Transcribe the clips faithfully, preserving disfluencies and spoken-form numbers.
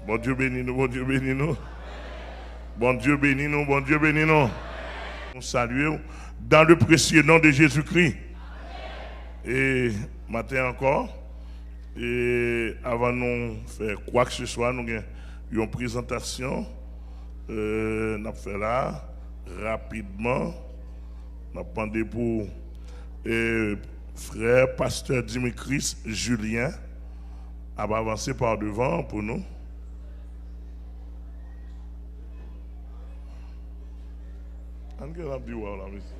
Bondye beni nou, Bondye beni nou. Bondye beni nou, Bondye beni nou. Nou salye w dans le précieux nom de Jésus-Christ. E maten ankò, e avan nou fè kwakeseswa, nou gen yon prezantasyon, e, n ap fè la rapidman. N ap mande pou, e, frè pastè Dimicris Julien ap avanse pa devan pou nou. Ann gen l ap di waw la, mesye.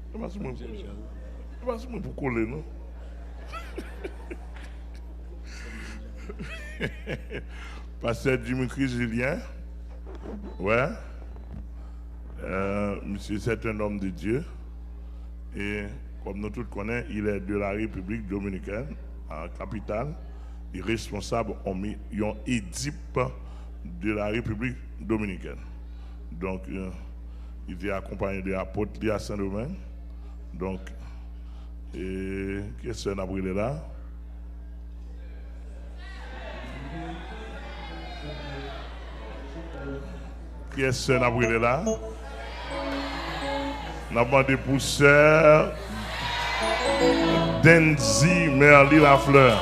E pa sou mwen pou, e pa sou mwen pou kole, non. Pastè Dimicris Julien, wè, euh, misye c'est un homme de Dieu. E kòm nou tout konnen, il est de la République dominicaine, a kapital. Li responsab yon mi-, yon edip de la République dominicaine. Donk, euh, li te akonpaye de apot li a Sendomeng. Donk, e kiyès sè n ap rele la? Kiyès sè n ap rele la? N ap mande pou sè Denzy Merly Lafleur.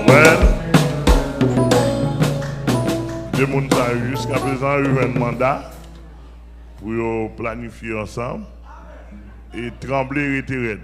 Well, de moun sa yo jiskaprezan yo jwenn manda pou yo planifye ansanm e tranble rete rèd.